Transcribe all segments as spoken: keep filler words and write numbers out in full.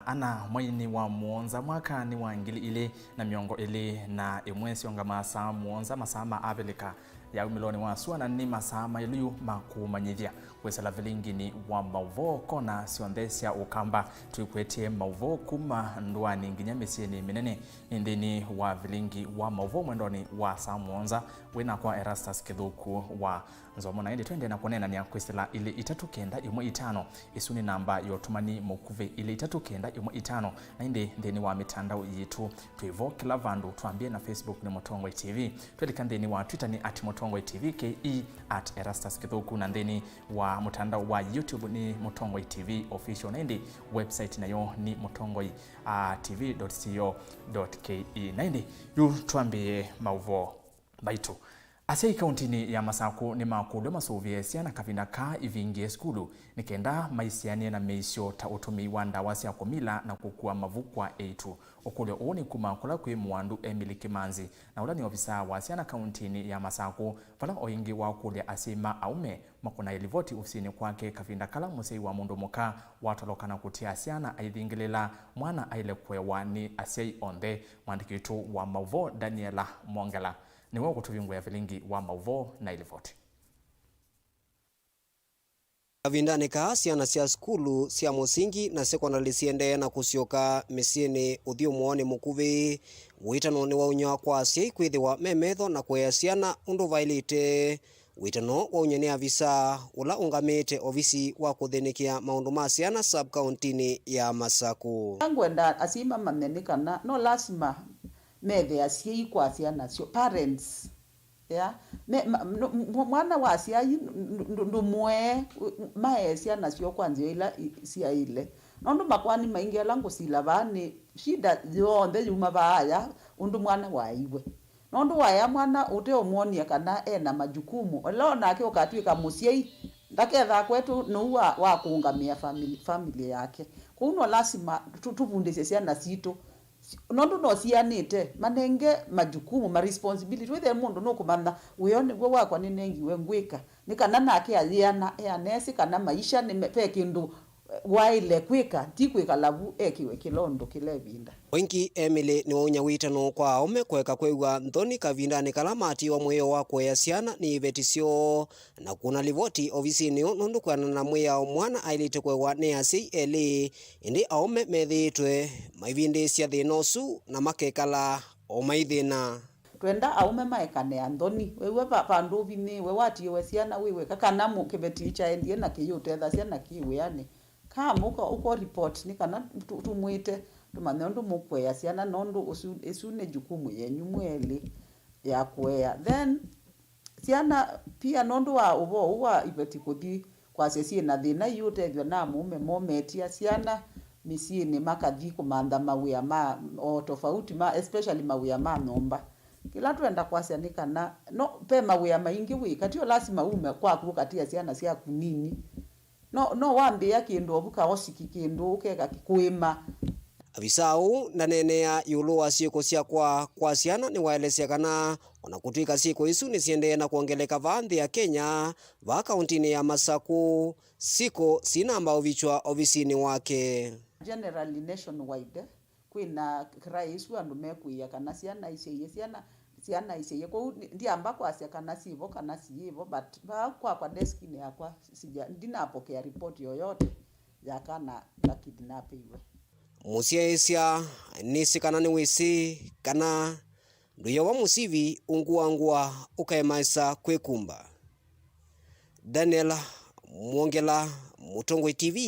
ana mweinĩ wa mũonza mwakanĩ wa ngili ilĩ na mĩongo ĩlĩ na ĩmwe syongamaa saa mũonza masaa ma Avilika ya umĩlonĩ wa sua, na nĩ masaa maĩlu yu ma kũmanyĩthya kwĩsĩla vilinginĩ wa maũvoo kona syonthe sya Ũkamba. Twĩkwetye maũvoo kuma ndũanĩ nginya mĩsyĩnĩ mĩnene nĩ nthĩnĩ wa vilingi wa maũvoo mwendonĩ wa saa mũonza. Wĩ nakwa Erastus Kĩthũku wa Nzomo, na ĩndĩ twendee na kũneenany'a kwĩsĩla ilĩ itatũ kenda ĩmwe itano. Ĩsu nĩ namba ya ũtũmani mũkuvĩ, ilĩ itatũ kenda ĩmwe itano. Na ĩndĩ nthĩnĩ wa mĩtandao yitũ twĩ vo kĩla vandũ, twambie na Facebook nĩ Mũtongoi T V, twelika nthĩnĩ wa Twitter nĩ at Mũtongoi T V K E, at Erastus Kĩthũku, na nthĩnĩ wa mũtandao wa YouTube nĩ Mũtongoi T V Official, na ĩndĩ website nayo nĩ mũtongoi T V dot co dot K E. Na ĩndĩ yu twambĩĩe maũvoo maitũ. Asyai kauntinĩ ya Masakũ nĩmakũlw'a masũvĩe syana kavinda kaa ivingĩe sukulu nĩ kenda maisianĩe na mĩisyo ta ũtũmĩi wa ndawa sya kũmila na kũkua mavu kwa eĩtu. Ũkũlyo ũũ nĩ kuma kũla kwĩ Mũandu Emily Kĩmanzi, na ũla nĩ ovisaa wa syana kauntinĩ ya Masakũ, vala o ĩngĩ wakũlya asyai ma aũme makũnae livoti ovisinĩ kwake kavinda kala mũsyai wa mũndũ mũka watoloka na kũtia syana aithingĩlĩla mwana aĩle kũewa nĩ asyai onthe. Mwandĩki witũ wa maũvoo Daniela Mwongela nĩwe ũkũtũvingũĩa vilingi wa maũvoo na ĩlivoti. Kavindanĩ kaa, syana sya sukulu sya mũsingi na sekondalĩ siendee na kũsyoka mĩsyĩnĩ ũthyũmũonĩ mũkuvĩ. Wĩtano nĩwaũnywa kwa asyai kwĩthĩwa me metho na kũea syana ũndũ vaĩlĩte. Wĩtano waũnywa nĩ avisaa ũla ũngamĩte ovisi wa kũthĩnĩkĩa maũndũ ma syana sub-kauntinĩ ya Masakũ. Ngwenda asyai mamanye nĩ kana no lasima methe asyai kwa syana syoo, parents. Yeah. Me, ma, no, mw- mwana wa asyai ndũ- ndũ- ndũmũee, u- u- maee syana syoo kwa nzĩa ila i- syaĩle. Nũndũ makoani maingĩ ala ngũsila vaa nĩ shida yonthe yuma vaaya ũndũ mwana waeiwe. Nũndũ waea mwana ũteũmwonia kana e na majukumu, ĩla o nake ũkatw'ĩka mũsyai, ndakethaa kwetũ nũu wa, wa kũũngamĩa family, family yake. Kwoou no lasima tũ- tũvundĩsye syana sitũ, nũndũ no sianĩte, manenge majukumu, ma responsibility. Wĩthĩe mũndũ nũkũmanya wĩoo nĩw'o wakwa nĩnengiwe ngwĩka, nĩ kana nake ayĩana, eanesi kana maisha nĩ me- ve kĩndũ waĩle kwĩka, ti kwĩkala vu ekĩwe kĩla ũndũ kĩla ĩvinda. Oingi Emily nĩwaũnya wĩtano kwa aũme kũeka kwĩw'a nthoni kavindanĩ kala matiwa mwĩao wa kũea syana nĩ iveti syoo na kũna livoti ovisinĩ ũũ, nũndũ kwĩanana na mwĩao mwana aĩlĩte kũewa nĩ asyai elĩ, ĩndĩ aũme methĩĩtwe maivindĩĩsya thĩna ũsu na makekala o maithĩna. Twenda aũme maekanĩa nthoni. Wĩw'a va- vandũ ũvinyĩĩwe, watiĩwe syana wĩ weka, kana mũ- kĩveti kyaendie na kĩyĩũtethasya na kĩ wĩanĩ, come ũko, ũko report nĩ kana tũ- tũmwĩte, tũmanye ũndũ mũkũea syana, nũndũ ũsu, ĩsu nĩ jukumu yenyu mwĩ elĩ ya kũea. Then syana pia, nũndũ wa ũvoo ũũ wa iveti kũthi kwasya syĩ na thĩna iũtethw'a na amũũme moo metia syana mĩsyĩnĩ makathi kũmantha mawĩa ma o tofauti ma, especially mawĩa ma nyũmba. Kĩla twenda kwasya nĩ kana no ve mawĩa maingĩ wĩka, ti o lasima ume kwaku ũkatia syana syaku nini. No, no wambĩĩa kĩndũ ovu, kaosiki kĩndũ ũkeka kũĩma. Avisaa ũũ ndaneenea ĩũlũ wa syĩko sya kwaa kwa syana, nĩwaelesya kana o na kũtw'ĩka syĩko isu nĩsiendee na kwongeleka vaa nthĩ ya Kenya, vaa kauntinĩ ya Masakũ, syĩko sinamba ũvikywa ovisinĩ wake. Generally nationwide, kwĩna cry ĩsu andũ mekwĩĩa kana syana isyaie syana, syana isyaie. Kwoou ndi- ndiamba kwasya kana syĩvo kana siyĩvo, but vaa kwakwa deskinĩ yakwa sija- ndinapokea report yoyote ya kana kakidnapĩiwe. Mũsyaĩĩsya nĩsĩ kana nĩwĩsĩ kana ndũyawa mũsivi ũngũangũa ũkaemaĩsa kwĩkumba. Daniel Mwongela, Mũtongoi T V,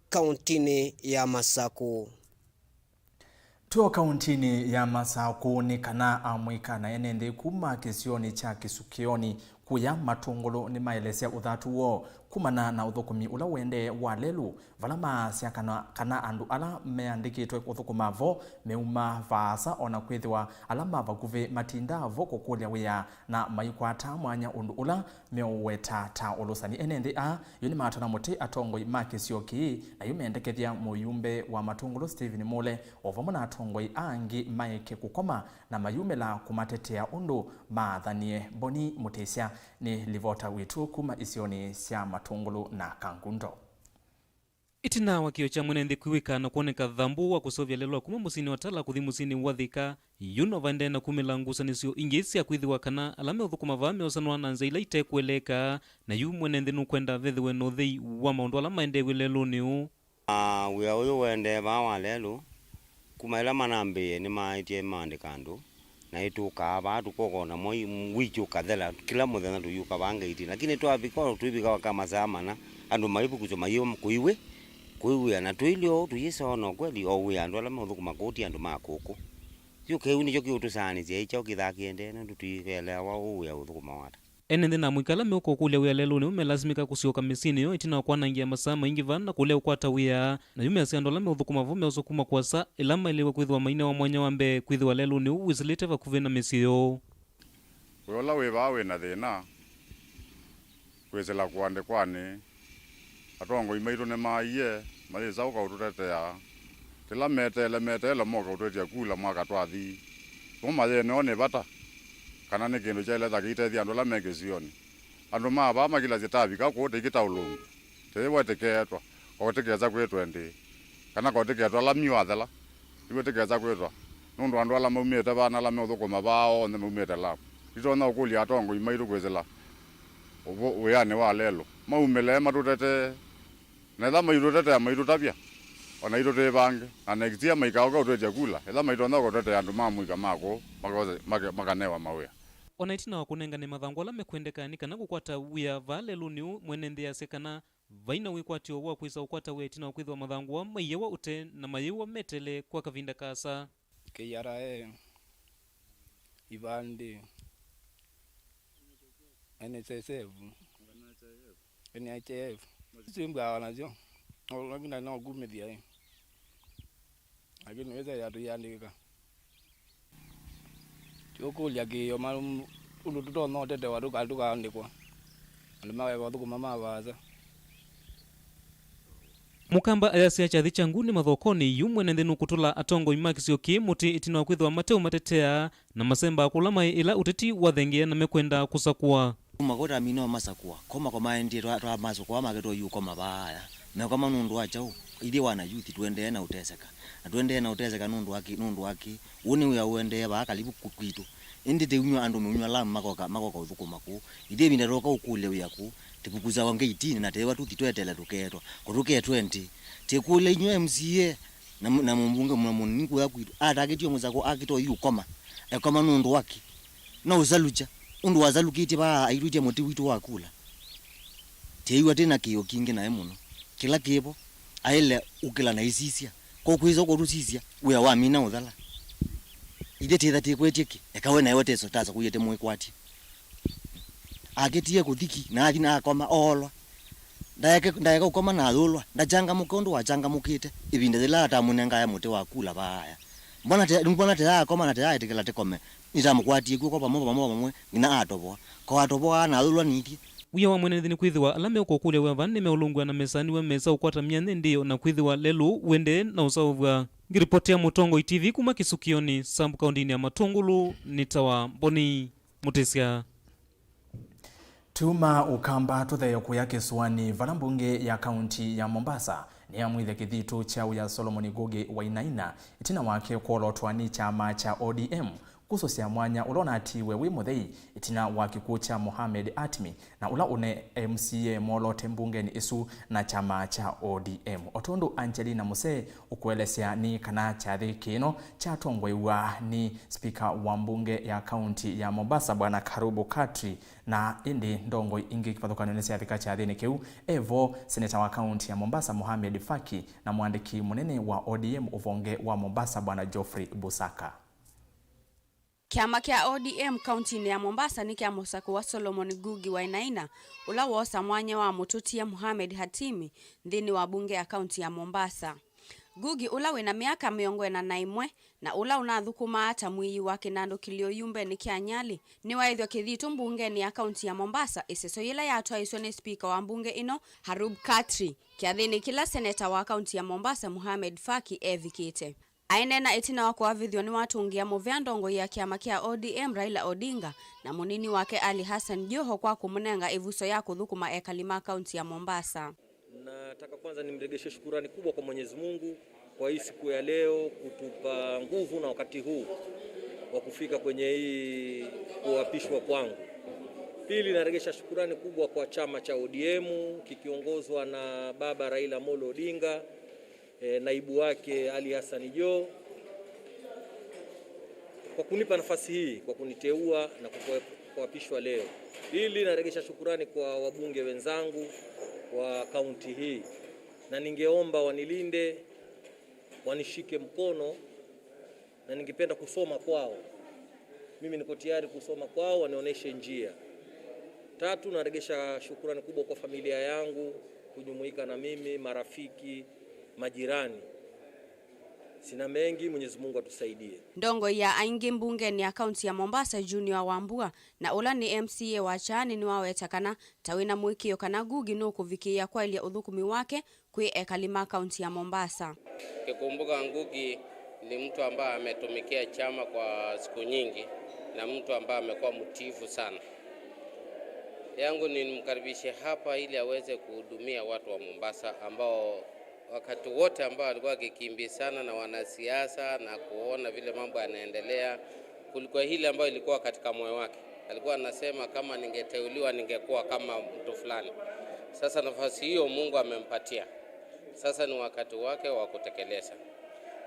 kauntinĩ ya Masakũ. Tuo kauntinĩ ya Masakũ nĩ kana amũika na ene nthĩ kuma kĩsionĩ kya Kĩsukĩonĩ kũya Matũngũlũ nĩmaelesya ũthatu woo kumana na ũthũkũmi ũla ũendee wa lelũ, vala maasya kana, kana andũ ala meandĩkĩtwe kũthũkũma vo meuma vaasa, o na kwĩthĩwa ala ma vakuvĩ matindaa vo kũkũlya wĩa na maikwataa mwanya ũndũ ũla meũweta ta ũlũsani. Ene nthĩ aa yu nĩmatona mũtĩ atongoi ma kĩsio kĩĩ, na yu mendekethya mũyumbe wa Matũngũlũ Stephen Mule o vamwe na atongoi aa angĩ maeke kũkoma na mayumĩla kũmatetea ũndũ maathanie. Boni Mũtĩsya nĩ livota witũ kuma isionĩ sya Matũngũlũ na Kangundo. Ĩtina wa kĩo kya mwene nthĩ kwĩw'ĩka na kwoneka thambu wa kũseũvya lelũ wa kuma mũsyĩnĩ wa Tala kũthi mũsyĩnĩ wa Thika, yu no vaendee na kumĩla ngusanĩsyo ingĩ sya kwĩthĩwa kana ala meũthũkũma vaa meosanwa na nzĩa ila itekũeleeka, na yu mwene nthĩ nũkwenda vethĩwe na ũthei wa maũndũ ala maendeew'e lelũnĩ ũũ. Na wĩa ũyũ ũendee vaa wa lelũ, kuma ĩla manambĩĩe nĩmaaĩtye maandĩka andũ, na ĩtũkaa vaa tũkokona mwai, wiki ũkathela, kĩla mũthenya tũyũka vaa ngeitini. Lakini twavika, twĩvika ka masaa mana, andũ maivukusya mayĩwa kũiw'ĩ, kũiw'ĩa, na tũilyĩ ũu tũyĩsona ũkweli, o wĩa andũ ala meũthũkũma kũu ti andũ ma kũkũ. Yu kĩu nĩkyo kĩũtũsaanĩsya ĩ kyaũ kĩthaa kĩendee, nũndũ tũieleawa ũũ wĩa ũthũkũmawa ata. Ene nthĩ na amũika ala meũka ũkũlya wĩa lelũnĩ ũũ melasimĩka kũsyoka mĩsyĩnĩ yoo ĩtina wa kwanangĩa masaa maingĩ vaa na kũlea ũkwata wĩa, na yu measya andũ ala meũthũkũma vo meũsa kuma kũasa ĩla maĩlĩwe kwĩthĩwa mainewa mwanya wa mbee kwĩthĩwa lelũnĩ ũũ wĩsĩlĩte vakuvĩ na mĩsyĩ yoo. Wĩa ũla wĩ vaa wĩ na thĩna kwĩsĩla kũandĩkwanĩ. Atongoi maitũ nĩmaaie mayĩsa ũka ũtũtetea. Kĩla meteele, meteele moka ũtwĩtya kula mwaka twathi. Mo mayĩnewa nĩ vata, kana nĩ kĩndũ kyaĩle ta kĩitethya andũ ala me kĩsionĩ. Andũ ma vaa makilasya tavika kũũ tĩkĩtaũlũngw'a, tĩyĩwetĩkĩetwa, kotĩkesa kwĩtwa ĩndĩĩ, kana kotĩketwa lami wathela. Nĩw'o tĩkesa kwĩtwa, nũndũ andũ ala maumĩte vaa na ala meũthũkũma vaa onthe maumĩte Lamu. Nditonya ũkũlya atongoi maitũ kwĩsĩla ũvũ wĩanĩ wa lelũ, maumĩle matũtetee. Na ĩla maitũtetea, maitũtavya, o naitũ twĩvange, na next year maikaũka ũtwĩtya kula, ĩla maitonya kũtetea andũ ma mũika ma kũũ, makose, make-, makanewa mawĩa. O na ĩtina wa kũnengane mathangũ ala mekwendeka nĩ kana kũkwata wĩa vaa lelũnĩ ũũ, mwene nthĩ asya kana vai na wĩkwatyo wa kwĩsa ũkwata wĩa ĩtina wa kwĩthĩwa mathangũ aa maiewa ũtee na mayĩw'a metele kwa kavinda kaasa. K R A, ivandĩ, N S S F, N H I F. Isu imbwaa nasyo, no, no, no kumĩthya ĩ. Lakini wĩsa ya tũiandĩka. Tũkũlya kĩĩo ma-, ũndũ tũtonya ũtetewa tũka-, tũkaandĩkwa. Andũ makaeka ũthũkũma ma vaasa. Mũkamba ayasya kyathĩ kya nguu nĩ mathokonĩ, yu mwene nthĩ nũkũtũla atongoi ma kĩsio kĩĩ mũtĩ ĩtina wa kwĩthĩwa mateũmatetea na masembaa kũla maĩ ĩla ũteti wathengea na mekwenda kũsakũa. Kuma kũu twamina ũmasakũa, koma kwa maendie twa, twa masakũa maketwa yu koma vaaya. Mekoma nũndũ wa kyaũ? Ithyĩ wana youth tũendee na ũteseka. Na tũendee na ũteseka nũndũ wa kĩ, nũndũ wa kĩ? Ũũ nĩ wĩa ũendee vaa kalivu ku-, kwitũ. Ĩndĩ tĩunywa andũ meũnywa lam makoka, makoka ũthũkũma kũu. Ithyĩ ĩvinda twoka ũkũlya wĩa kũu, tĩvukusawa ngeitinĩ na tĩĩwa tũthi tweteele tũkeetwa. Ko tũketwe ntĩ. Tĩkũlya inyuĩ M C A na mũ-, na mũmbunge mũna mũnini kũya kwitũ. Atakĩtio mũsako akĩtwa yu koma. Ekoma nũndũ wa kĩ? No ũsalukya. Ũndũ wasalukĩtye vaa aitwĩtye mũtĩ witũ wa kula. Tĩĩw'a twĩ na kĩĩo kingĩ naĩ mũno. Kĩla kĩvo, aĩle ũkĩla na ĩsisya. Ko kwĩsa kũtũsisya, wĩa wamina ũthela. Ithyĩ tĩtha tĩkwetye kĩ? Eka we naĩwe teso tasa kũiete mũĩkwatye. Akĩtie kũthi ki, na athi na akoma, oolwa. Ndaeke, ndaeka ũkoma na ayũlwa. Ndachangamũke ũndũ wachangamũkĩte ĩvinda yĩla atamũnengae mũtĩ wa kula vaaya. Mbona te, mbona te akoma na te aĩtĩkĩla tĩkome? Nĩtamũkwatie kw'oko vamwe, vamwe, vamwe, nginya atovoa. Ko atovoaa na ayũlwa nithyĩ. Wĩa wa mwene nthĩ nĩ kwĩthĩwa ala meũka ũkũlya wĩa vaa nĩmeũlũngw'a na mesaniw'a mesa ũkwata myanya ĩndĩĩ o na kwĩthĩwa lelũ ũendee na ũseũvw'a. Ngĩripotĩa Mũtongoi T V kuma Kĩsukĩonĩ, Sambu kaũndĩnĩ ya Matũngũlũ, nĩtawa Mboni Mũtĩsya. Tuma Ũkamba tũtheeo kũya kĩsũanĩ, vala mbunge ya kaunti ya Mombasa nĩyamwĩthya kĩthitũ kya wĩa Solomon Ngugi Wainaina ĩtina wake kwolotwa nĩ kyama kya O D M kũsũsya mwanya ũla ũnatiiwe wĩ mũthei ĩtina wa kĩkw'ũ kya Mohamed Atmi, na ũla ũne M C A molote mbungenĩ ĩsu na kyama kya O D M. O tondũ Angelina Musee ũkũelesya nĩ kana kyathĩ kĩno kyatongoew'a nĩ spika wa mbunge ya kaunti ya Mombasa, Bwana Karubu Katri, na ĩndĩ ndongoi ingĩ kĩvathũkany'o nĩsyavika kyathĩnĩ kĩu. E vo seneta wa kaunti ya Mombasa, Mohamed Faki, na mwandĩki mũnene wa O D M ũvonge wa Mombasa, Bwana Geoffrey Busaka. Kyama kya O D M kauntinĩ ya Mombasa nĩkyamũsakũa Solomon Ngugi Wainaina, ũla woosa mwanya wa mũtũtie Mohamed Hatimi nthĩnĩ wa mbunge ya kaunti ya Mombasa. Ngugi, ũla wĩ na myaka mĩongo ĩna na ĩmwe na ũla ũnathũkũmaa ta mwĩi wa kĩnandũ kĩlĩo yumbenĩ kya Nyali, nĩwaĩthw'a kĩthitũ mbungenĩ ya kaunti ya Mombasa ĩseso yĩla yatwaĩswe nĩ spika wa mbunge ĩno, Harub Katri, kyathĩnĩ kĩla seneta wa kaunti ya Mombasa, Mohamed Faki, evikĩte. Aineena ĩtina wa kũavĩthw'a nĩwatũngĩa mũvea ndongoi ya kyama kya O D M Raila Odinga na mũnini wake Ali Hassan Joho kwa kũmũnenga ĩvuso ya kũthũkũma ekali ma kaunti ya Mombasa. Nataka kwanza nimregeshe shukurani kubwa kwa Mwenyezi Mungu kwa hii siku ya leo kutupa nguvu na wakati huu wa kufika kwenye hii kuapishwa kwangu. Pili, naregesha shukurani kubwa kwa chama cha O D M kikiongozwa na Baba Raila Amolo Odinga, eh, naibu wake Ali Hassan Joho, kwa kunipa nafasi hii, kwa kuniteua na kukua-, kuapishwa leo. Pili, naregesha shukurani kwa wabunge wenzangu wa kaunti hii, na ningeomba wanilinde, wanishike mkono, na ningependa kusoma kwao. Mimi niko tayari kusoma kwao, wanionyeshe njia. Tatu, naregesha shukurani kubwa kwa familia yangu kujumuika na mimi, marafiki, majirani. Sina mengi, Mwenyezi Mungu atusaidie. Ndongoi ya aingĩ mbungeni ya kaunti ya Mombasa, Junior Wambua, na ũla nĩ M C A wa Kyeni nĩwaweta kana ta wĩna mũĩkĩĩo kana Ngugi nũkũvikĩĩa kwaĩlya ũthũkũmi wake kwĩ ekali ma kaunti ya Mombasa. Kikumbuka Ngugi ni mtu ambaye ametumikia chama kwa siku nyingi na mtu ambaye amekuwa mtiifu sana. Yangu ni nimkaribishe hapa ili aweze kuhudumia watu wa Mombasa ambao wakati wote ambao alikuwa akikimbizana na wanasiasa na kuona vile mambo yanaendelea, kulikuwa hili ambayo ilikuwa katika moyo wake. Alikuwa anasema, "Kama ningeteuliwa, ningekuwa kama mtu fulani." Sasa nafasi hiyo Mungu amempatia. Sasa ni wakati wake wa kutekeleza.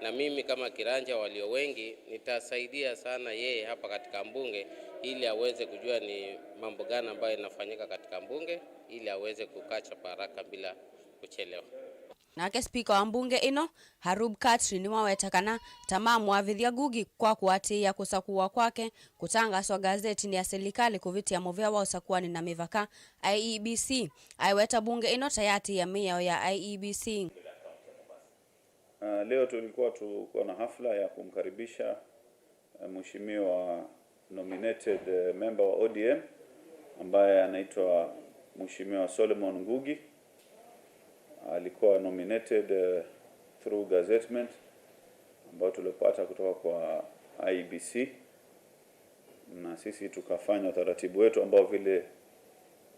Na mimi kama kiranja walio wengi, nitasaidia sana yeye hapa katika mbunge ili aweze kujua ni mambo gani ambayo inafanyika katika mbunge ili aweze kukaa chapa haraka bila kuchelewa. Nake spika wa mbunge ĩno, Harub Khatri, nĩwaweta kana ta mamũavĩthya Ngugi kwa kũatĩĩa kũsakũwa kwake kũtangaswa ngazetinĩ ya silikalĩ kũvĩtĩa mũvĩa wa ũsakũani na mĩvaka, I E B C. Aiweta mbunge ĩno ta yatĩĩa mĩao ya I E B C. Ah, leo tulikuwa tuko na hafla ya kumkaribisha eh, mheshimiwa nominated, eh, member wa O D M ambaye anaitwa Mheshimiwa Solomon Ngugi. Alikuwa nominated, eh, through gazettement ambao tulipata kutoka kwa I E B C, na sisi tukafanya utaratibu wetu ambao vile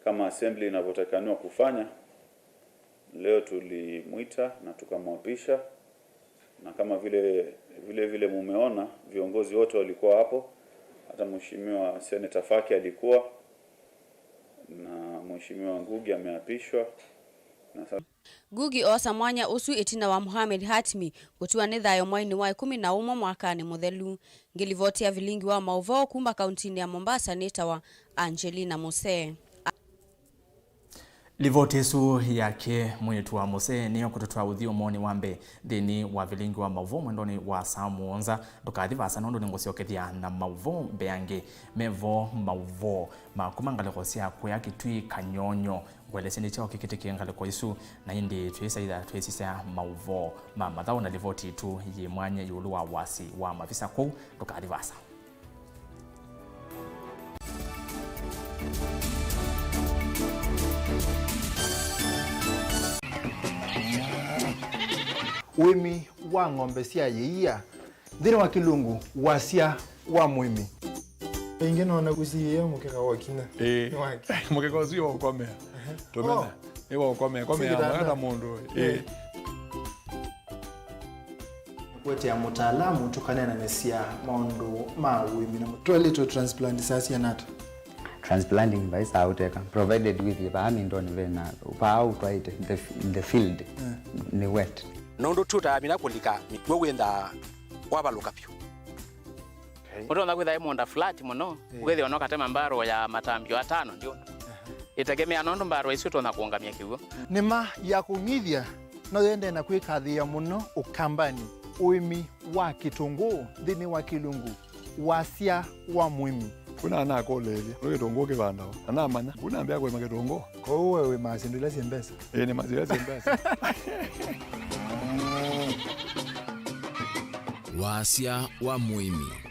kama assembly inavyotakaniwa kufanya. Leo tulimwita na tukamwapisha, na kama vile, vile, vile mumeona, viongozi wote walikuwa hapo, hata Mheshimiwa Senator Faki alikuwa, na Mheshimiwa Ngugi ameapishwa, na sasa Ngugi oosa mwanya ũsu ĩtina wa Mohamed Hatmi kũtiwa nĩ thayũ mweinĩ wa ĩkũmi na ũmwe mwakanĩ mũthelu. Ngĩlivoti ya vilingi wa maũvoo kuma kauntinĩ ya Mombasa nĩtawa Angelina Musee. Livoti ĩsu yake mwĩĩtu wa Mũsee nĩyo kũtũtwaa ũthyũmũonĩ wa mbee nthĩnĩ wa vilingi wa maũvoo mwendonĩ wa saa mũonza. Ndũkathi vaasa nũndũ nĩngũsyokethya na maũvoo mbeange. Mevo maũvoo ma kuma ngalĩko sya kũya Kĩtui Kanyonyo. Ngũelesye nĩ kyaũ kĩkĩtĩkĩe ngalĩko isu, na ĩndĩ twĩsaitha twĩsisya maũvoo ma mathaũ na livoti itũ yĩ mwanya ĩũlũ wa wasi wa mavisa kũu. Ndũkathi vaasa. Ũĩmi wa ng'ombe sya yĩia nthĩnĩ wa kĩlungu, wasya wa mũĩmi. Ĩngĩ noona kũsiĩĩa mũkeka wa kinya. Ĩĩ. Nĩ wake. Mũkeka ũsu nĩ wa ũkomea. Tũmena. Oh. Nĩ wa ũkomea. Komea. Sikitanda. Wenda mũndũ. Ĩĩ. Ĩĩ. Kũetea mũtaalamu tũkaneenanĩsya maũndũ ma ũĩmi na mũ-, twaĩlĩtwe transplant saa siana ata? Transplanting vai saa ũteka, provided with vaa mindoni vena, vaa ũtwaĩte, the, the field, eh, nĩ wet. Nũndũ tũtaamina kũlika mĩkw'ũ wĩnthaa wavalũka vyũ. Okay. Ũtonya kwĩtha ĩ mũũnda flat mũno, eh, ũkethĩa ona ũkatema mbarũ ya matambio atano ndio. Aha. Ĩtegemea nũndũ mbarũ isu ũtonya kũũngamya kĩw'ũ. Nĩma ya kũng'ithya no yendee na kwĩkathĩĩa mũno Ũkambanĩ, ũĩmi wa kĩtũngũũ nthĩnĩ wa kĩlungu, wasya wa mũĩmi. Kuna anakũlĩĩlya, nĩ kĩtũngũũ kĩvandawa? Na namanya, kuna mbĩa kũĩma kĩtũngũũ. Kwoou we wĩmaa syĩndũ ila syĩ mbesa? Ĩĩ, nĩmaa syĩndũ ila syĩ mbesa. Wasya wa mũĩmi.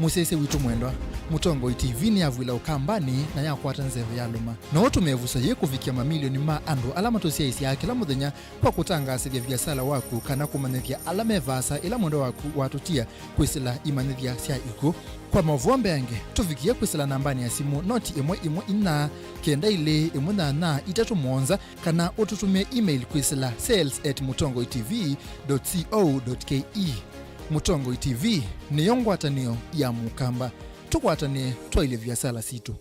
Mũsyaĩĩsya witũ mwendwa, Mũtongoi T V nĩyavw'ĩla Ũkambanĩ na yakwata nzeve yalũma. No ũtũme ĩvuso yĩĩ kũvikĩa mamilioni ma andũ ala matũsyaĩĩsyaa kĩla mũthenya kwa kũtangaasĩthya viasala waku kana kũmanyĩthya ala me vaasa ĩla mwendwa waku watũtia kwĩsĩla imanyĩthya sya ikw'ũ. Kwa maũvoo mbeange, tũvikĩe kwĩsĩla nambanĩ ya simũ noti ĩmwe ĩmwe inya, kenda ilĩ ĩmwe nyanya itatũ mũonza, kana ũtũtũmĩe email kwĩsĩla sales at mũtongoi T V dot co dot K E. Mũtongoi T V nĩyo ngwatanĩo ya Mũkamba. Tũkwatanĩe twaĩlye viasala sitũ.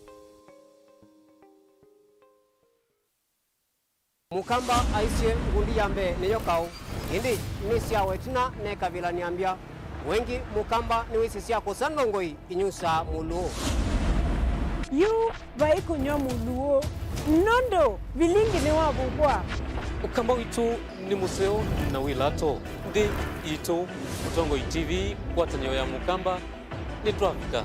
Mũkamba aisye, ngundi ya mbee nĩyo kaũ, ĩndĩ nĩ syawa ĩtina ne kavĩla nĩambya. Wengi Mũkamba nĩwĩsĩ sya kũsa ndongoi inyusaa mũlũũ. Yu vai kũnyw'a mũlũũ, nũndũ vilingi nĩwavuvwa. Ũkamba witũ nĩ mũseo na wĩ lato. Nthĩ yitũ, Mũtongoi T V, ngwatanĩo ya Mũkamba, nĩtwavika.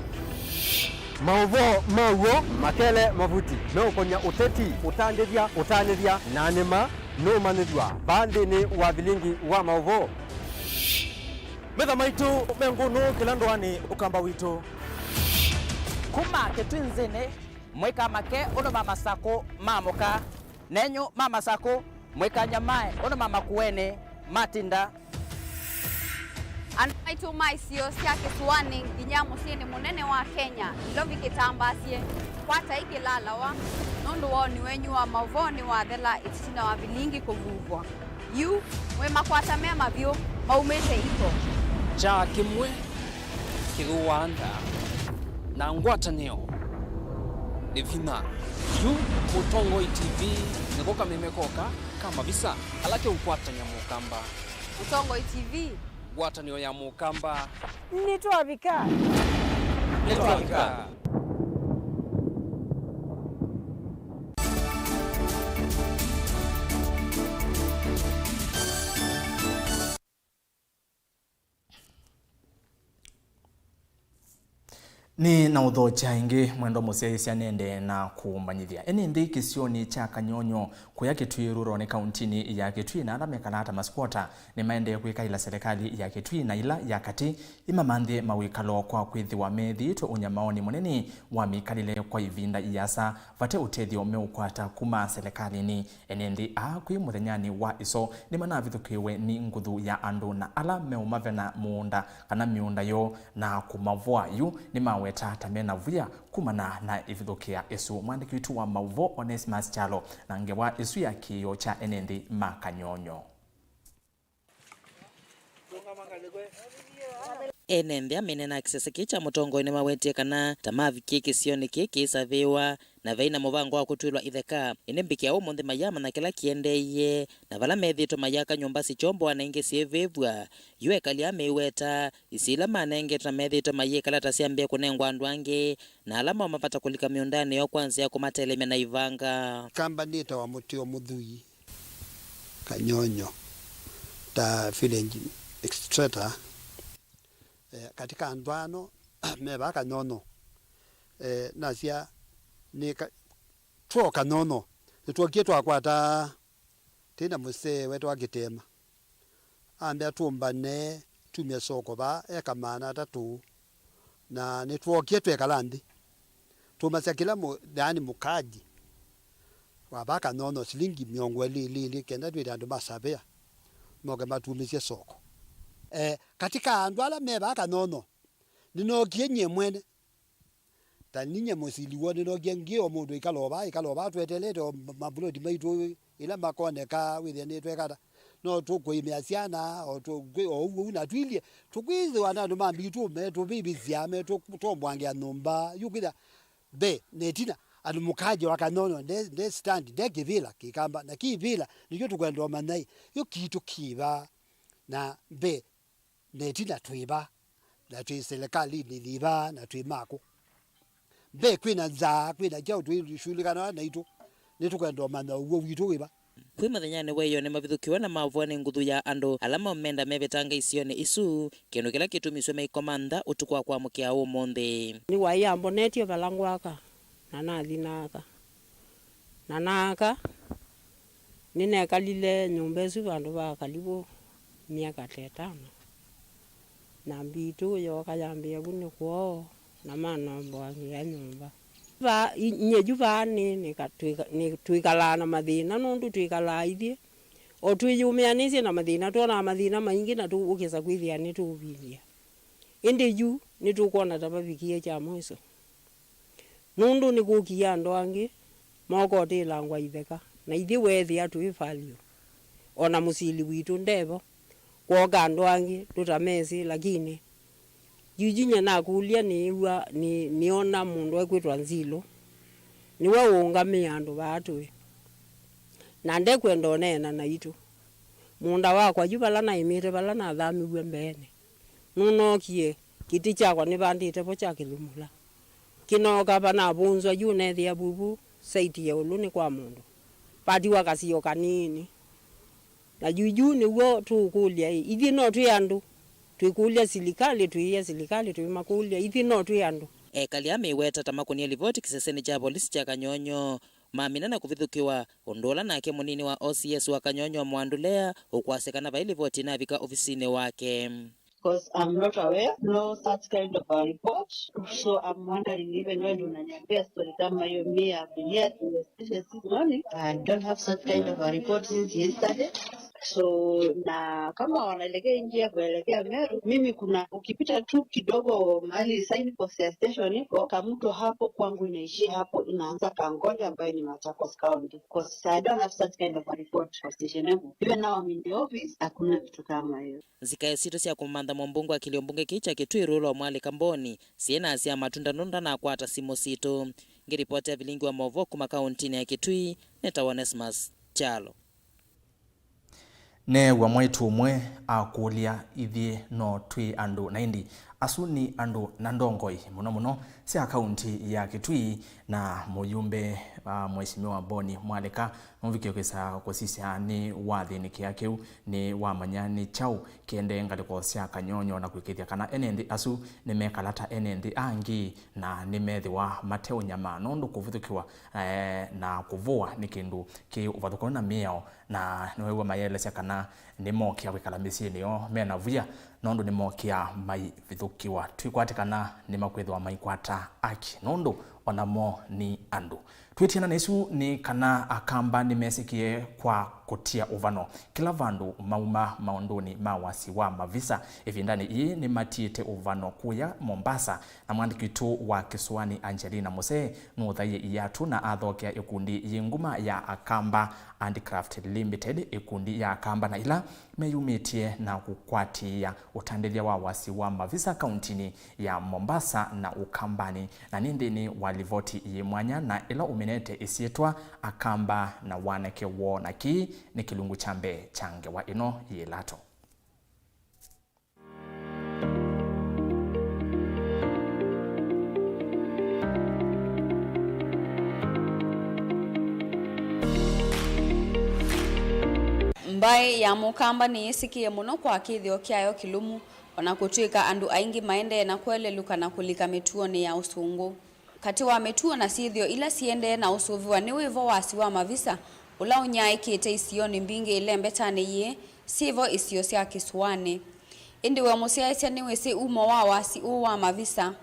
Maũvoo ma w'o makele mavuti meũkonya ũteti, ũtandĩthya, ũtanĩthya, na nĩma nũũmanyĩthw'a vaa nthĩnĩ wa vilingi wa maũvoo. Metha maitũ me ngũnũ kĩla ndũanĩ Ũkamba witũ. Kuma Kĩtwinzĩnĩ, mũikamake ũndũ ma Masakũ maamũka. Nenyu ma Masakũ, mũikanyamae ũndũ ma Makuenĩ matinda. Andũ maitũ ma isio sya kĩsũanĩ nginya mũsyĩnĩ mũnene wa Kenya, Nairobi kĩtambaasye, kwatai kĩlalawa, nũndũ woni wenyu wa maũvoo nĩwathela ĩtina wa vilingi kũvuvwa. Yu, mwĩ makwata me mavyũ, maumĩte iko. Kyaa kĩmwe kĩthũaa nda, na ngwatanĩo nĩ vinya. Yu Mũtongoi T V nĩko kameme koka ka mavisa ala keũkwatany'a Mũkamba. Mũtongoi T V. Ngwatanĩo ya Mũkamba. Nĩtwavika. Nĩtwavika. Nĩ na ũthokya ĩngĩ, mwendwa mũsyaĩĩsya, nĩendee na kũmanyĩthya. Ene nthĩ kĩsionĩ kya Kanyonyo, kũya Kitui Rural nĩ kauntinĩ ya Kitui, na ala mekalaa ta masquatter nĩmaendee kwĩkaĩla selekalĩ ya Kitui na ila ya katĩ imamanthĩe mawĩkalo kwa kwĩthĩwa methĩĩtwe ũnyamaonĩ mũnene wa mĩkalĩle kwa ĩvinda ĩasa vate ũtethyo meũkwata kuma selekalĩnĩ. Ene nthĩ aa kwĩ mũthenyanĩ wa ĩso nĩmanavithũkĩĩwe nĩ nguthu ya andũ na ala meũmavena mũũnda kana mĩũnda yoo na kũmavũa. Yu nĩmawetaa ta mena vuya kumana na ĩvithũkĩa ĩsu. Mwandĩki witũ wa maũvoo Onesmus Kyalo na ngewa ĩsu ya kĩĩo kya ene nthĩ ma Kanyonyo. Ene nthĩ amene na kĩsese kĩĩ kya mũtongoi nĩmawetie kana ta mavikie kĩsionĩ kĩĩ kĩisavĩwa, na vai na mũvango wa kũtw'ĩlwa itheka. Ĩndĩ mbikĩa ũmũnthĩ mayamanya kĩla kĩendeeie, na vala methĩĩtwe mayaka nyũmba sikyomboa na ingĩ syĩvĩvw'a. Yu ekali aa meiweta, isio ila manengetwe na methĩĩtwe mayĩkala ta syambĩe kũnengwa andũ angĩ, na ala mo mavata kũlika mĩũndanĩ yoo kwa nzĩa ya kũmatelemya na ivanga. Kamba nĩtawa Mũtĩo Mũthui Kanyonyo ta village administrator. Eh, katika andũ ano me vaa Kanyonyo, eh, nasya nĩ ka-, two Kanyonyo nĩtwokie twakwata tĩna mũsee wetwa Kĩtema. Ambĩa tũmbane tumye soko vaa eka maana atatũ, na nĩtwookie twekala nthĩ. Tũmasya kĩla mũ-, yaani mũkaji wa vaa Kanyonyo silingi mĩongo ĩlĩ ĩlĩ ĩlĩ, kenda twĩte andũ ma savea moke matumĩsye soko. Eh, katika andũ ala me vaa Kanyonyo, nĩnookie nyie mwene. Ta ninyie mũsili woo nĩnookie ngĩ o mũndũ ĩkala o vaa, ĩkala o vaa, twetelete o ma-, mavuloti maitũ ĩla makoneka wĩthĩa nĩtwekata. No tũkũĩmĩa syana, o tũ-, kwĩ o ũu ũu, na twilyĩ, tũkwĩthĩwa na andũ ma mbitũ metũvĩvĩsya, metũtombwangĩa nyũmba, yu kwĩthĩa mbee na ĩtina, andũ mũkaji wa Kanyonyo nde, nde stand, nde kĩvĩla kĩkamba, na kĩvĩla nĩkyo tũkwenda ũmanya ĩ, yu kitũ kĩva, na mbee na ĩtina twĩ va, na twĩ selekalĩnĩ yĩ va, na twĩ makũ. Mbee kwĩ na nzaa, kwĩ na kyaũ twĩshulikana naitũ, nĩtũkwenda ũmanya ũw'o witũ wĩ va. Kwĩ mũthenyanĩ wa ĩyoo nĩmavithũkĩwe na mavũa nĩ nguthu ya andũ ala maũmenda mevetanga isionĩ isu, kĩndũ kĩla kĩtumisye maikoma nza ũtukũ wa kwamũkĩa ũmũnthĩ. Nĩwaĩ ambonetie vala ngwaka, na nathi naaka. Na naaka, nĩnekalile nyũmba ĩsu vandũ va kalivũ myaka ta ĩtano. Na mbitũ yooka yambĩa vu nĩ kwoo, na manomboangĩa nyũmba. Va, i-, nyie yu vaa nĩ, nĩka-, twĩka-, nĩ, twĩkalaa na mathĩna, nũndũ twĩkalaa ithyĩ o twĩyũmĩanĩsye na mathĩna, twonaa mathĩna maingĩ na tũ-, ũkesa kwĩthĩa nĩtũũvindya. Ĩndĩ yu, Nĩtũkwona ta vavikie kya mwiso, nũndũ nĩkũkie andũ angĩ mokotĩlangwa itheka, na ithyĩ weethĩa twĩ value. O na mũsili witũ ndevo, kwooka andũ angĩ tũtamesĩ, lakini Juju nyie nakũlya, nĩĩw'a, nĩ-, nĩona mũndũ ekwĩtwa Nzilũ, nĩwe ũũngamĩe andũ vaa tũĩ, na ndekwenda ũneena naitũ. Mũũnda wakwa yu vala naĩmĩte, vala nathamiw'e mbeenĩ, nũnookie, kĩtĩ kyakwa nĩvandĩte vo kya kĩlumula. Kĩnooka vanavũnzwa yu, neethĩa vuvu saiti ya ĩũlũ nĩ kwa mũndũ, vatiwa kasio kanini. Na yu, yu nĩw'o tũũkũlya-ĩ, ithyĩ no twĩ andũ? Twĩkũlya silikalĩ, twĩĩa silikalĩ, twĩmakũlya, ithyĩ no twĩ andũ? Ekali aa meiweta ta makũnie livoti kĩsesenĩ kya volisi kya Kanyonyo, mamina na kũvithũkĩwa, ũndũ ũla nake mũnini wa O C S wa Kanyonyo Mwandulea ũkwasya kana vai livoti ĩnavika ovisinĩ wake. Because I'm not aware, no such kind of a report. So I'm wondering, even when unaniambia story kama hiyo, me, I've been here to the station this morning. I don't have such kind of a report since yesterday. So, na kama wanaelekea njia ya kuelekea Meru, mimi kuna, ukipita tu kidogo mahali signpost ya station iko, Kamuto hapo kwangu inaishia hapo, inaanza Kangole ambayo ni Machakos County. 'Cause I don't have such kind of a report kwa station yangu. Even now I'm in the office, hakuna kitu kama hiyo. Nzika sitũ sya kũmantha mũmbunge wa kĩlio mbunge kĩĩ kya Kitui Rũlwa Mwalĩka Mboni syĩnasya matunda nũndũ ndanakwata simũ sitũ. Ngĩripotĩa vilingi wa maũvoo kuma kaũntinĩ ya Kitui, nĩtawa Onesmus Kyalo. Neew'a mwaitũ ũmwe akũlya, ithyĩ no twĩ andũ? Na ĩndĩ asu nĩ andũ na ndongoi mũno mũno sya kaũnti ya Kitui, na mũyumbe, ah, Mheshimiwa Mboni Mwalĩka nũvikie kwĩsa kũsisya nĩ wathĩnĩkĩa kĩu, nĩ wamanya nĩ kyaũ kĩendee ngalĩko sya Kanyonyo na kũĩkĩĩthya kana ene nthĩ asu nĩmekala ta ene nthĩ angĩ na nĩmethĩwa mateũnyamaa nũndũ kũvithũkĩwa, eh, na kũvũwa nĩ kĩndũ kĩ ũvathũkanu na mĩao, na nĩweew'a mayĩelesya kana nĩmokĩa kwĩkala mĩsyĩnĩ yoo mena vuya nũndũ nĩmokĩa maivithũkĩwa. Twĩkwate kana nĩmakwĩthĩwa maikwata aki nũndũ onamo nĩ andũ. Twĩtiana na isu nĩ kana Akamba nĩmesĩkĩe kwa kũtia ũvano kĩla vandũ mauma maũndũnĩ ma wasi wa mavisa. Ĩvindanĩ yĩĩ nĩmatiĩte ũvano kũya Mombasa, na mwandĩki witũ wa kĩsũanĩ Angelina Mose nũthaie iatũ na athokea ĩkundi yĩ nguma ya Akamba Handicraft Limited, ĩkundi ya Akamba na ila meyumĩtye na kũkwatĩĩa ũtandĩthya wa wasi wa mavisa kauntinĩ ya Mombasa na Ũkambanĩ, na nĩ nthĩnĩ wa livoti yĩ mwanya na ĩla ũminĩte ĩsyĩtwa Akamba na wanake woo, na kĩĩ nĩ kĩlungu kya mbee kya ngewa ĩno yĩ lato. Mbaĩ ya Mũkamba nĩyĩsĩkĩe mũno kwa kĩthĩo kyayo kĩlũmu, o na kũtw'ĩka andũ aingĩ maendee na kũelelũka na kũlika mĩtuonĩ ya ũsũngũ. Katĩ wa mĩtuo na syĩthĩo ila siendee na ũsũvĩwa nĩ wĩvo wasi wa mavisa ũla ũnyaĩĩkĩte isionĩ mbingĩ ĩlembetanĩ yĩĩ syĩvo isio sya kĩsũanĩ. Ĩndĩ we mũsyaĩĩsya nĩwĩsĩ umo wa wasi ũũ wa mavisa?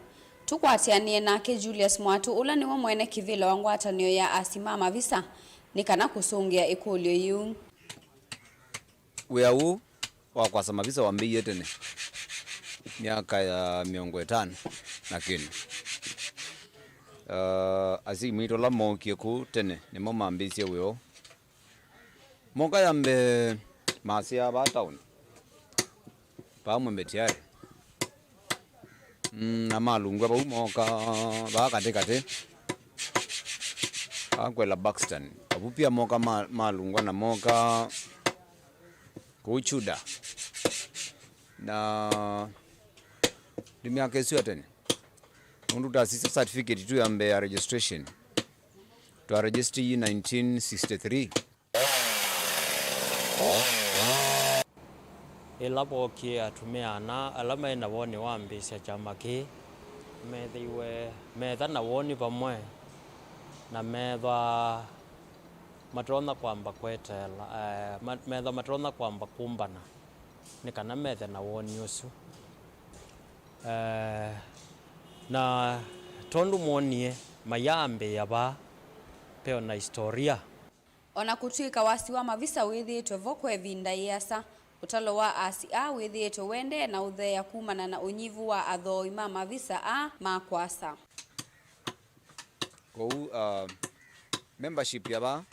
Tũkwatĩanĩe nake Julius Mwatũ, ũla nĩwe mwene kĩvĩla wa ngwatanĩo ya asi ma mavisa, nĩ kana kũsũngĩa ĩkũlyo yĩu. Wĩa ũũ wa kwasa mavisa wambĩĩie tene, myaka ya mĩongo ĩtano na kĩndũ. Uh, asyai maitũ ala mookie kũu tene nĩmo mambĩĩsye wĩa ũũ. Moka ya mbee masyaa vaa taoni, vaa Mwembe Tayari. Mm, na malungwa vau, moka vaa katĩ katĩ, vaa kwela Buxton. Avu pia moka ma-, malungwa na moka kũu Chuda. Na nĩ myaka ĩsu ya tene. Nũndũ twasisya certificate tu ya mbee ya registration. Twa register yi nineteen sixty-three. Ĩla vookie atumĩa ana ala maĩ na woni wa ambĩĩsya kyama kĩĩ, meethĩiwe meetha na woni vamwe, na meethwa matonya kwamba kweteela, eh, ma-, meethwa matonya kwamba kũmbana nĩ kana methe na woni ũsu. Eh, na tondũ moonie mayaambĩĩa vaa, ve o na istoria. O na kũtw'ĩka wasi wa mavisa wĩthĩĩtwe vo kwa ĩvinda yĩasa, Ũtalo wa asi aa wĩthĩĩtwe ũendee na ũtheea kumana na ũnyivu wa athooi ma mavisa aa ma kũasa. Kwoou, uh, membership ya vaa,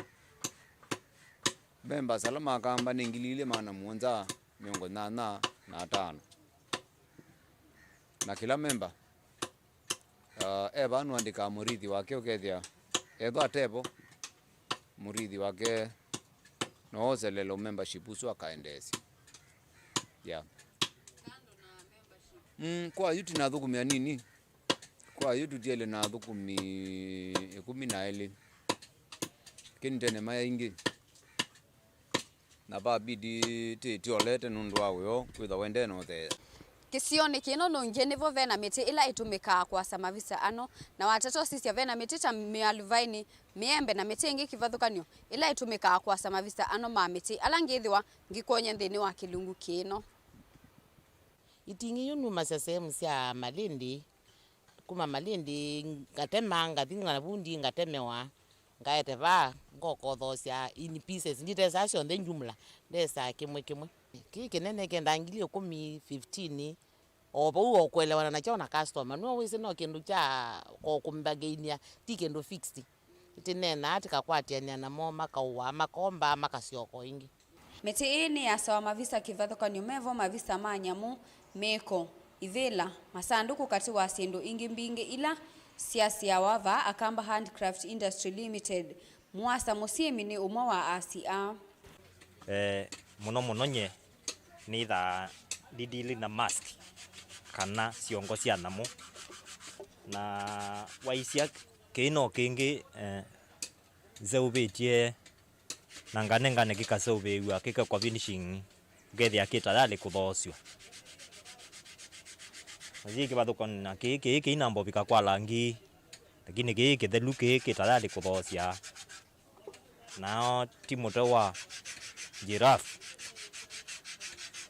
members ala ma Kamba nĩ ngili ilĩ maana mũonza mĩongo nyanya na atano. Na kĩla member, uh, e vaa nũandĩkaa mũrĩthi wake, ũkethĩa ethwa atevo, mũrĩthi wake no oselela membership ũsu akaendeesya. Yeah. Mm, kwa yu tũna athũkũmi anini. Kwa yu tũtiele na athũkũmi ĩkũmi na elĩ. Kĩndũ tene maĩ aingĩ. Na vabidi tĩtiolete nũndũ wa wĩoo kwĩtha wendee na ũtheea. Kĩsionĩ kĩno nũngĩ nĩvo ve na mĩtĩ ĩla ĩtũmĩkaa kũasa mavisa ano, na watata ũsisya ve na mĩtĩ ta mĩaluvaini, mĩembe na mĩtĩ ĩngĩ kĩvathũkany'o ĩla ĩtũmĩkaa kũasa mavisa ano ma mĩtĩ ala ngĩthĩwa ngĩkwony'a nthĩnĩ wa kĩlungu kĩno. Iting'i yu numasya sehemu sya Malindi, kuma Malindi ngatema, ngathi Navundi ngatemewa, ngaete vaa, ngokothoosya in pieces, nditesaa syonthe jumla, ndesaa kĩmwe kĩmwe. Kĩĩ kĩnene kĩendaa ngili ĩkũmi, fifteen, o vau o kũelewana nakyo na customer. Nĩwe wĩsĩ no kĩndũ kya o kũmbagainia, ti kĩndũ fixed. Tĩneenaa, tĩkakwatĩanĩa namo, makaũaa, makomba, makasyoka o ĩngĩ. Mĩtĩ ĩĩ nĩyasawa mavisa kĩvathũkany'o mevo mavisa ma nyamũ, mĩĩko, ivĩla, masandũkũ katĩ wa syĩndũ ingĩ mbingĩ ila syasyawa vaa Akamba Handcraft Industry Limited. Mũasa Mũsyĩmi nĩ ũmwe wa asi aa. Eh, mũno mũno nye nĩthaa ndidili na mask kana syongo sya nyamũ, na waisya kĩĩ no kĩngĩ, eh, nzeũvĩtye na nganengane kĩkaseũvĩw'a kĩkekwa finishing, ũkethĩa kĩ tayarĩ kũthoosw'a. Na yĩ kĩvathũkany'o na kĩĩ, kĩĩ kĩinambo vika kwa langi, lakini kĩĩ kĩthelu, kĩĩ kĩ tayarĩ kũthoosya. Nao ti mũtwe wa giraffe,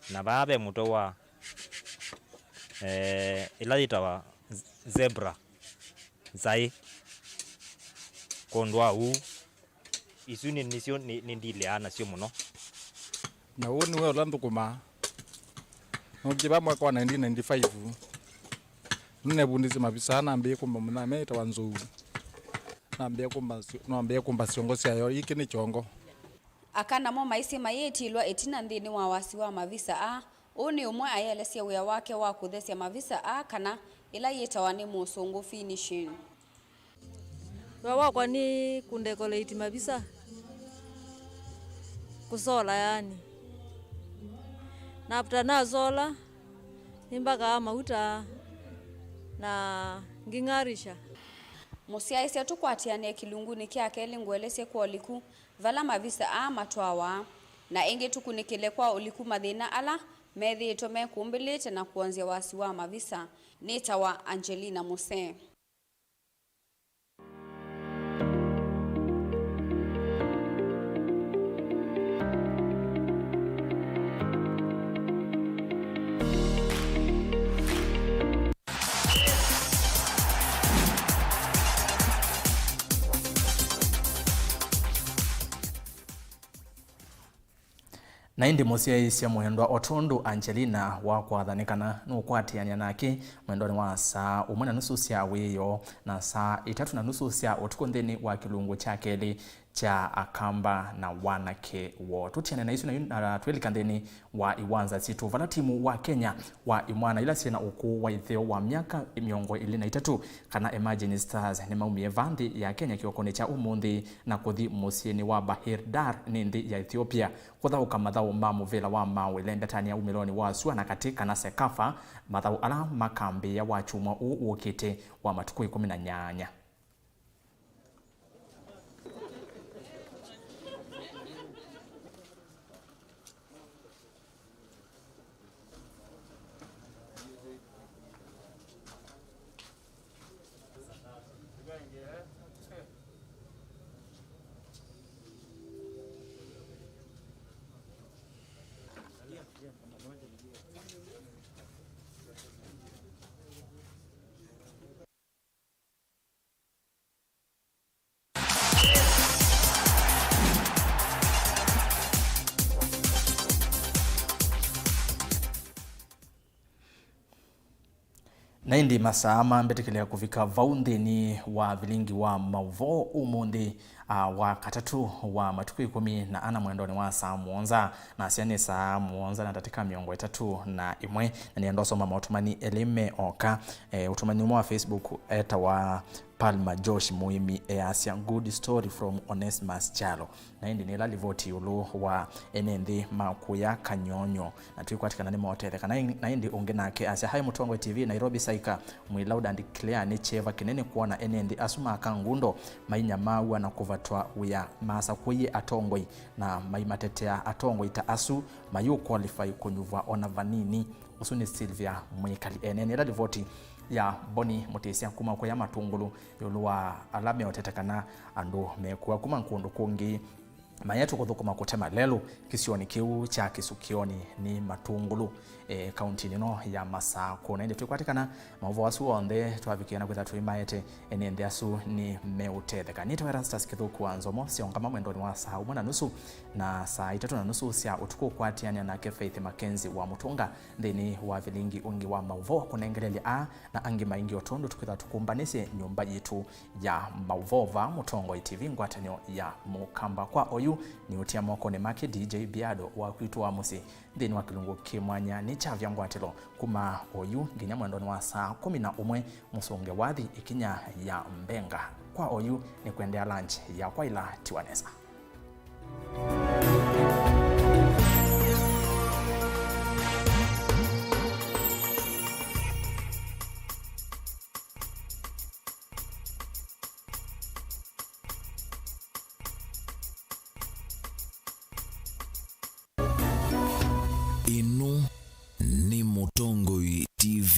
na vaa ve mũtwe wa, eh, ĩla yĩtawa z-, zebra, nzaĩ. Kwondũ wa ũu, isu nĩ, nĩsyo nĩ, nĩndilĩaa nasyo mũno. Na ũũ nĩwe ũla nthũkũmaa. Nookie vaa mwaka wa nineteen ninety-five. Nĩneevundĩsye mavisa, nambĩĩe kũmba mũnyanya ĩtawa nzou. Nambĩĩe kũmba syo-, nambĩĩe kũmba syongo syayo. Ĩkĩ nĩ kyongo. Aka namo maisye mayĩtilwa ĩtina nthĩnĩ wa wasi wa mavisa aa. Ũũ nĩ ũmwe ayĩelesya wĩa wake wa kũthesya mavisa aa kana ĩla yĩtawa nĩ Mũsũngũ finishing. Wĩa wakwa nĩ kũndekolate mavisa, kũsola yani. Na after nasola, nĩmbakaa mauta na ngĩng'arisha. Mũsyaĩĩsya tũkwatĩanĩe kĩlungunĩ kya kelĩ ngũelesye kwa ũliku vala mavisa aa matwawa, na ĩngĩ tũkunĩkĩle kwa ũliku mathĩna ala methĩĩtwe mekũmbĩlĩte na kwonzya wasi wa mavisa. Nĩtawa Angelina Mũsee. Na ĩndĩ mũsyaĩĩsya mwendwa, o tondũ Angelina wakwatha nĩ kana nũkwatĩanĩa nake mwendonĩ wa saa ũmwe na nusu sya wĩoo na saa itatũ na nusu sya ũtukũ nthĩnĩ wa kĩlungu kya kelĩ kya Akamba na wanake woo. Tũtiane na isu na yu, na twĩlika nthĩnĩ wa iwanza sitũ, vala timu wa Kenya wa imwana ila syĩ na ũkũũ wa ĩtheo wa myaka mĩongo ĩlĩ na itatũ, kana Emerging Stars, nĩmaumie va nthĩ ya Kenya kĩokonĩ kya ũmũnthĩ na kũthi mũsyĩnĩ wa Bahir Dar nĩ nthĩ ya Ethiopia kũthaũka mathaũ ma mũvĩla wa maũĩ lembetanĩa umĩlonĩ wa sua na katĩ, kana CECAFA, mathaũ ala makambĩĩa wakyumwa ũũ ũkĩte wa matukũ ĩkũmi na nyanya. Na ĩndĩ masaa mambĩtĩkĩlya kũvika vau nthĩnĩ wa vilingi wa maũvoo ũmũnthĩ, a, wa katatũ wa matukũ ĩkũmi na ana mwendonĩ wa saa mũonza, nasya nĩ saa mũonza na ndatĩka mĩongo ĩtatũ na ĩmwe, na nĩenda ũsoma maũtũmani elĩ me oka. E, ũtũmani ũmwe wa Facebook etawa Palma Josh Mũĩmi easya, "Good story from Onesmus Kyalo." Na ĩndĩ nĩ ĩla livoti ĩũlũ wa ene nthĩ ma kũya Kanyonyo na twĩkwatĩkana nĩmotetheka. Na ĩ-, na ĩndĩ ũngĩ nake asya, "Hi Mũtongoi T V, Nairobi Saika, mwĩ loud and clear. Nĩ kyeva kĩnene kwona ene nthĩ asu ma Kangundo mainyamaaw'a na kũvatwa wĩa masakũie atongoi na maimatetea. Atongoi ta asu mayũ qualify kũnyuvwa ona vanini." Ũsu nĩ Sylvia Mwĩkali. Ene nĩ ĩla livoti ya Boni Mũtĩsya kuma kũya Matũngũlũ ĩũlũ wa ala meũtete kana andũ mekũa kuma kũndũ kũngĩ maetwe kũthũkũma kũtema lelũ kĩsionĩ kĩu kya Kĩsukĩonĩ nĩ Matũngũlũ, e, kauntinĩ ĩno ya Masakũ. Na ĩndĩ twĩkwatĩkana maũvoo asu onthe twavikĩa na kwĩtha tũimaete, ene nthĩ asu nĩ meũtetheka. Nĩtawa Erastus Kĩthũku wa Nzomo, syaũngama mwendonĩ wa saa ũmwe na nusu na saa itatũ na nusu sya ũtukũ, ũkwatĩanĩa nake Faith Mackenzie wa Mũtũnga nthĩnĩ wa vilingi ũngĩ wa maũvoo kũnengelelya aa na angĩ maingĩ o tondũ tũkwĩtha tũkũmbanĩsye nyũmba yitũ ya maũvoo vaa Mũtongoi T V, ngwatanĩo ya Mũkamba. Kwa oyu nĩ ũtia mokonĩ make D J Biado wa kwitũ wa mũsyĩ nthĩnĩ wa kĩlungu kĩ mwanya nĩ kyavya ngwatĩlo kuma oyu nginya mwendonĩ wa saa kũmi na ũmwe mũsũnge wathi ĩkinya ya mbenga. Kwa oyu nĩ kwendea lunch yakwa ĩla tiwa nesa.